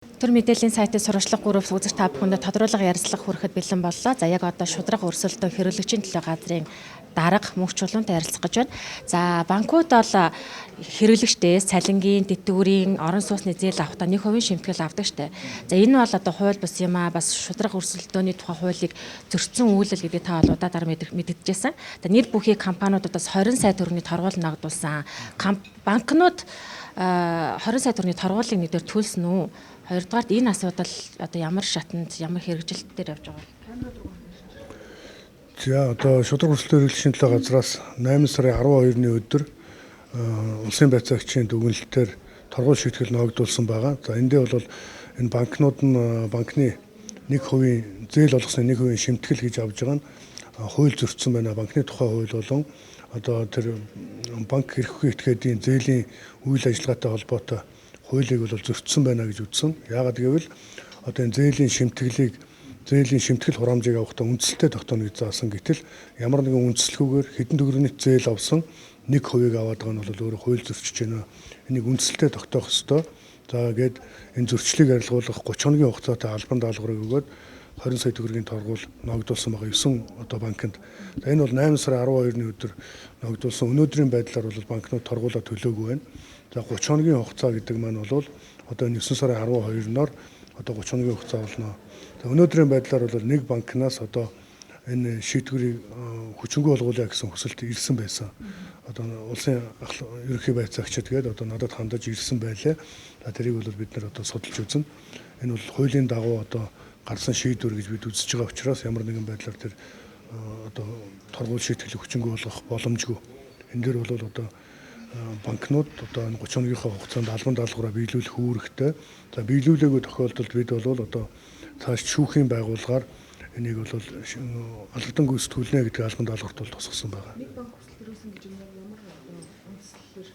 Төр мэдээллийн сайтын сурвалжлага гүрүүс үзэгч та бүхэндээ тодруулга ярилцлага хүрэхэд бэлэн боллоо. За яг одоо шударга өрсөлдөө хэрэглэгчийн төлөө газрын дарга мөнх чулуунтай ярилцах гэж байна. За банкуд бол хэрэглэгчдээс цалингийн, тэтгэврийн, орон сууцны зээл авахдаа 1% шимтгэл авдаг штэ. За энэ бол одоо хууль бус юм аа, бас шударга өрсөлдөөний тухай хуулийг зөрчсөн үйлдэл гэдгийг та бол удаа дараа мэдгэжсэн. За нэр бүхий компаниудад бас 20 сая төгрөгийн торгуул ногдуулсан. Банкнууд 20 сая төгрөгийн торгуулийг нэгдүгээр төлсөн үү? Хоёрдугаарт энэ асуудал одоо ямар шатанд, ямар хэрэгжилт дээр явж байгаа вэ? За одоо шударга өрсөлдөөн хэрэглэгчийн төлөө газраас 8 сарын 12-ны өдөр улсын байцаагчийн дүгнэлтээр торгуул шийтгэл ноогдуулсан байгаа. За эндээ бол энэ банкнууд нь банкны 1% зээл олгосны 1% шимтгэл гэж авж байгаа нь хууль зөрчсөн байна. Банкны тухай хууль болон одоо тэр банк эрхгүй этгээдийн зээлийн үйл ажиллагаатай холбоотой хуулийг бол зөрчсөн байна гэж үзсэн. Яагаад гэвэл одоо энэ зээлийн шимтгэлийг зээлийн шимтгэл хураамжийг авахдаа үндсэлтэй тогтооно гэж заасан. Гэтэл ямар нэгэн үндслгүйгээр хэдэн төгрөгийн зээл авсан 1%-ийг аваад байгаа нь бол өөрөө хууль зөрчиж байна. Энийг үндсэлтэй тогтоох ёстой. За гээд энэ зөрчлийг арилгуулах 30 хоногийн хугацаатай албан даалгаврыг өгөөд 20 сая төгрөгийн торгуул ноогдуулсан байгаа 9 одоо банкнд. За энэ бол 8 сарын 12-ны өдөр ноогдуулсан. Өнөөдрийн байдлаар бол банкнууд торгуулаа төлөөгүй байна. За 30 хоногийн хугацаа гэдэг маань бол одоо энэ 9 сарын 12-ноор одоо 30 хоногийн хугацаа болно. За өнөөдрийн байдлаар бол нэг банкнаас одоо энэ шийдвэрийг хүчингүй болгуулъя гэсэн хүсэлт ирсэн байсан. Одоо улсын ерөнхий байцаагчид гээд одоо надад хандаж ирсэн байлээ. За тэрийг бол бид нар одоо судалж үзнэ. Энэ бол хуулийн дагуу одоо гарсан шийдвэр гэж бид үзэж байгаа учраас ямар нэгэн байдлаар тэр одоо торгуул шийтгэлийг хүчингүй болгох боломжгүй. Энэ дээр бол одоо банкнууд одоо энэ 30 хоногийнхоо хугацаанд албан даалгавраа биелүүлэх үүрэгтэй. За биелүүлээгүй тохиолдолд бид бол одоо цааш шүүхийн байгууллагаар энийг бол алгадан гүйцэтгүүлнэ гэдэг албан даалгаварт бол тусгасан байгаа. Нэг банк хүсэлт ирүүлсэн гэж юм ямар үндслэлээр?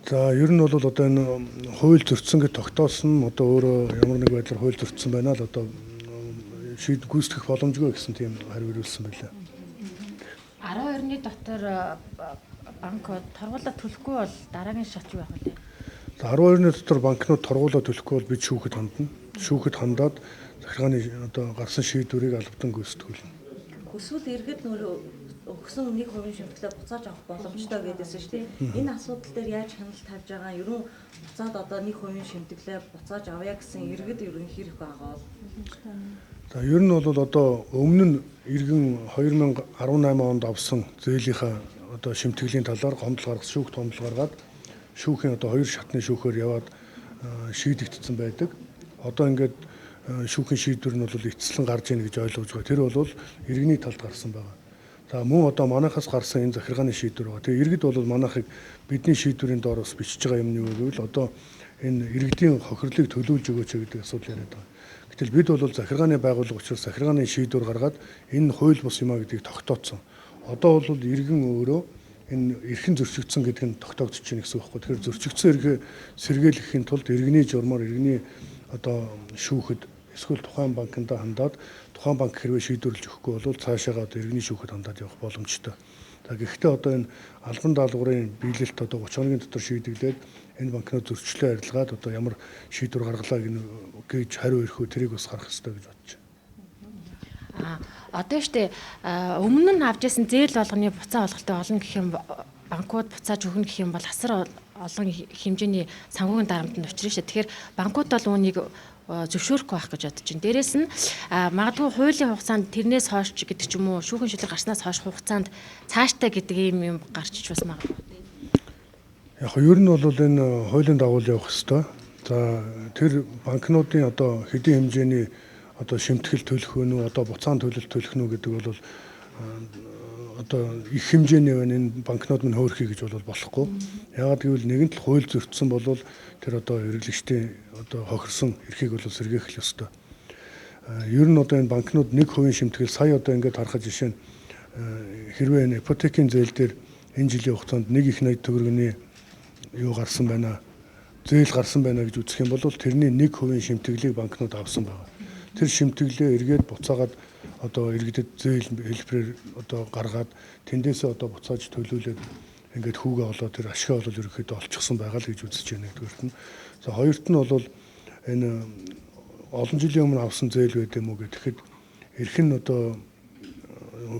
За ер нь бол одоо энэ хууль зөрчсөн гэж тогтоосон одоо өөрөө ямар нэг байдлаар хууль зөрчсөн байна л одоо шийд гүйцэтгэх боломжгүй гэсэн тийм хариу ирүүлсэн байлаа. 12-ны дотор банк торгуулаа төлөхгүй бол дараагийн шат юу байх вэ? За 12-ны дотор банкнууд торгуулаа төлөхгүй бол бид шүүхэд хандна. Шүүхэд хандаад захиргааны одоо гарсан шийдвэрийг албадан гүйцэтгүүлнэ. Хүсвэл иргэд нөр өгсөн 1% шимтгэлээ буцааж авах боломжтой гэдээсэн шүү дээ. Энэ асуудал дээр яаж хяналт тавьж байгаа юм? Ерөн буцаад одоо 1% шимтгэлээ буцааж авъя гэсэн иргэд ерөн хэрэг байгаа бол. За ер нь бол одоо өмнө нь иргэн 2018 онд авсан зээлийнхаа одоо шимтгэлийн талаар гомдол гаргасан, шүүхт гомдол гаргаад шүүхийн одоо хоёр шатны шүүхээр яваад шийдэгдсэн байдаг. Одоо ингээд шүүхийн шийдвэр нь бол эцэслэн гарч ийн гэж ойлгож байгаа. Тэр бол иргэний талд гарсан байгаа. За мөн одоо манайхаас гарсан энэ захиргааны шийдвэр байгаа. Тэгээ иргэд бол манайхыг бидний шийдвэрийн доор бас бичиж байгаа юм нь юу гэвэл одоо энэ иргэдийн хохирлыг төлөвлөж өгөөч гэдэг асуудал яриад байгаа. Гэтэл бид бол захиргааны байгууллага учраас захиргааны шийдвэр гаргаад энэ хууль бус юм а гэдгийг тогтооцсон. Одоо бол иргэн өөрөө энэ эрхэн зөрчигдсөн гэдэг нь тогтоогдож байна гэсэн үг байхгүй. Тэгэхээр зөрчигдсөн эрхээ сэргийлэхийн тулд иргэний журмаар иргэний одоо шүүхэд эсвэл тухайн банкндаа хандаад тухайн банк хэрвээ шийдвэрлэж өгөхгүй бол цаашаага одоо иргэний шүүхэд хандаад явах боломжтой. За гэхдээ одоо энэ албан даалгаврын биелэлт одоо 30 хоногийн дотор шийдэглээд энэ банкнууд зөрчлөө арилгаад одоо ямар шийдвэр гаргалаа гэж хариу ирэх үү тэрийг бас харах ёстой гэж бодож байна. Одоо штэ өмнө нь авч ирсэн зээл болгоны буцаа олголттой олон гэх юм банкуд буцааж өгнө гэх юм бол асар олон хэмжээний санхүүгийн дарамтанд учрна штэ. Тэгэхээр банкуд бол үүнийг зөвшөөрөхгүй байх гэж бодож байна. Дээрээс нь магадгүй хуулийн хугацаанд тэрнээс хойш гэдэг ч юм уу шүүхийн шийдвэр гарснаас хойш хугацаанд цааштай гэдэг ийм юм гарч ич бас магадгүй. Яг нь ер нь бол энэ хуулийн дагуу явах ёстой. За тэр банкнуудын одоо хэдийн хэмжээний одоо шимтгэл төлөх үү, одоо буцаан төлөлт төлөх нь гэдэг бол одоо их хэмжээний байна энэ банкнууд минь хөөрхий гэж бол болохгүй. Яагаад гэвэл нэгэн тал хууль зөрчсөн бол тэр одоо хэрэглэгчдийн одоо хохирсон эрхийг бол сэргээх л ёстой. Ер нь одоо энэ банкнууд 1% шимтгэл сая одоо ингээд харахад жишээ нь хэрвээ энэ ипотекийн зээл дээр энэ жилийн хугацаанд нэг их 80 төгрөгийн юу гарсан байна, зээл гарсан байна гэж үзэх юм бол тэрний 1% шимтгэлийг банкнууд авсан байна. Тэр шимтгэлээ эргээд буцаагаад одоо иргэдэд зээл хэлбэрээр одоо гаргаад тэндээсээ одоо буцааж төлөөлөөд Ингээд хүүгээ олоод тэр ашгаа бол ерөнхийдөө олчихсон байгаа л гэж үзэж байна нэгдүгээрт нь. За хоёрт нь бол энэ олон жилийн өмнө авсан зээл байд юм уу гэхэд эрх нь одоо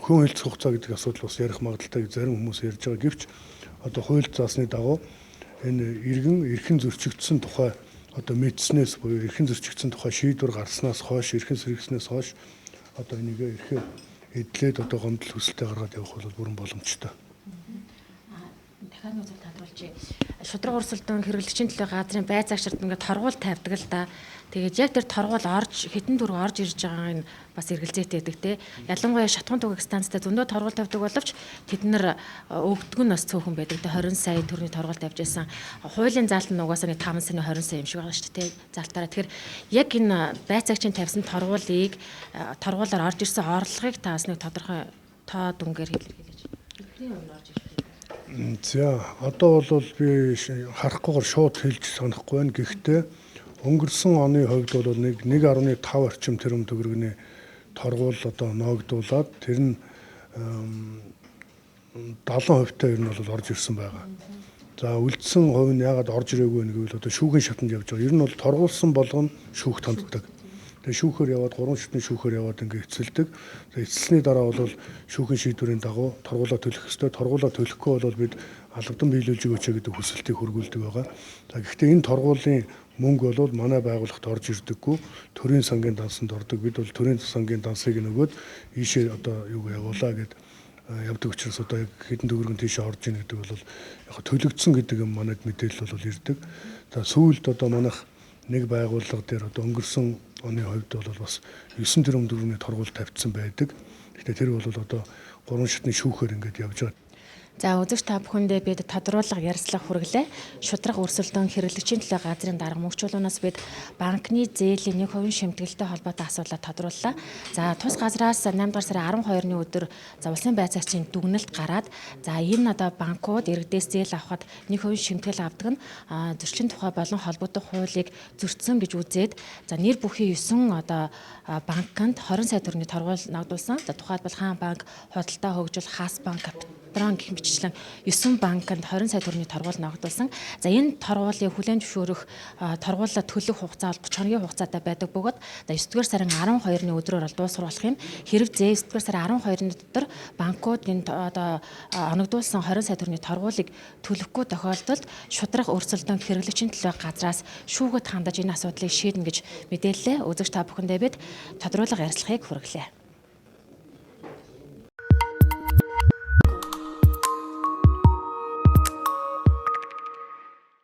хүн хэлцэх хугацаа гэдэг асуудал бас ярих магадлалтай гэж зарим хүмүүс ярьж байгаа. Гэвч одоо хууль заасны дагуу энэ иргэн эрхэн зөрчигдсөн тухай одоо мэдснээс буюу эрхэн зөрчигдсөн тухай шийдвэр гарснаас хойш эрхэн сэргэснээс хойш одоо энийг эрхээ эдлээд одоо гомдол хүсэлтээ гаргаад явах бол бүрэн боломжтой. Дахиад нэг зүйл тодруулъя. Шударга өрсөлдөөн хэрэглэгчийн төлөө газрын байцаагчид ингээд торгуул тавьдаг л да. Тэгээд яг тэр торгуул орж хэдэн төгрөг орж ирж байгаа нь бас эргэлзээтэй байдаг те. Ялангуяа шатхуун түгээх станцтай зөндөө торгуул тавьдаг боловч тэд нар өгдөг нь бас цөөхөн байдаг те. 20 сая төгрөгийн торгуул тавьж байсан. Хуулийн заалт нь угаасаа нэг 5 саяны 20 сая юм шиг байгаа шүү дээ те. Заалтаараа тэгэхээр яг энэ байцаагчийн тавьсан торгуулийг торгуулаар орж ирсэн орлогыг та бас нэг тодорхой тоо дүнгээр илэрхийлээч. Бидний өмнө орж ирэх. За одоо бол би харахгүйгээр шууд хэлж санахгүй байна. Гэхдээ өнгөрсөн оны хувьд бол нэг 1.5 орчим тэрбум төгрөгийн торгуул одоо ноогдуулаад тэр нь 70% та ер нь бол орж ирсэн байгаа. За үлдсэн хувь нь яагаад орж ирээгүй вэ гэвэл одоо шүүхийн шатанд явж байгаа. Ер нь бол торгуулсан болгоно шүүхт ханддаг. Тэгээ шүүхээр яваад 3 шатны шүүхээр яваад ингээ эцэлдэг. За эцэлсний дараа бол шүүхийн шийдвэрийн дагуу торгуулаа төлөх ёстой. Торгуулаа төлөхгүй бол бид алгадан биелүүлж өгөөч гэдэг хүсэлтийг хүргүүлдэг байгаа. За гэхдээ энэ торгуулийн мөнгө бол манай байгууллагт орж ирдэггүй. Төрийн сангийн дансанд ордог. Бид бол төрийн сангийн дансыг нөгөөд ийшээ одоо юуг явуулаа гэд явдаг учраас одоо яг хэдэн төгрөгөн тийшээ орж ийн гэдэг бол яг төлөгдсөн гэдэг юм манайд мэдээлэл бол ирдэг. За сүүлд одоо манайх нэг байгууллага дээр одоо өнгөрсөн оны хувьд бол бас 9 тэрбум төгрөгийн торгуул тавьчихсан байдаг. Гэхдээ тэр бол одоо 3 шатны шүүхээр ингээд явж байгаа. За үзэгч та бүхэндээ бид тодруулга ярилцлага хүргэлээ. Шударга өрсөлдөөн хэрэглэгчийн төлөө газрын дарга мөнхчулуунаас бид банкны зээлийн 1% шимтгэлтэй холбоотой асуудлаа тодрууллаа. За тус газраас 8 дугаар сарын 12-ны өдөр за улсын байцаагчийн дүгнэлт гараад за энэ одоо банкуд иргэдээс зээл авахад 1% шимтгэл авдаг нь зөрчлийн тухай болон холбогдох хуулийг зөрчсөн гэж үзээд за нэр бүхий 9 одоо банкнд 20 сая төгрөгийн торгуул ногдуулсан. За тухайлбал Хаан банк, Худалдаа хөгжил, Хас банк, Капитрон гэх мэтчлэн 9 банкнд 20 сая төгрөгийн торгуул ногдуулсан. За энэ торгуулийг хүлээн зөвшөөрөх торгуулаа төлөх хугацаа бол 30 хоногийн хугацаатай байдаг бөгөөд за 9 дугаар сарын 12-ны өдрөөр бол дуусгах болох юм. Хэрв зээ 9 дугаар сарын 12-ны дотор банкуд энэ одоо оногдуулсан 20 сая төгрөгийн торгуулийг төлөхгүй тохиолдолд шударга өрсөлдөөн хэрэглэгчийн төлөө газраас шүүхэд хандаж энэ асуудлыг шийднэ гэж мэдээллээ. Үзэгч та бүхэндээ бид тодруулга ярилцлагыг хүргэлээ.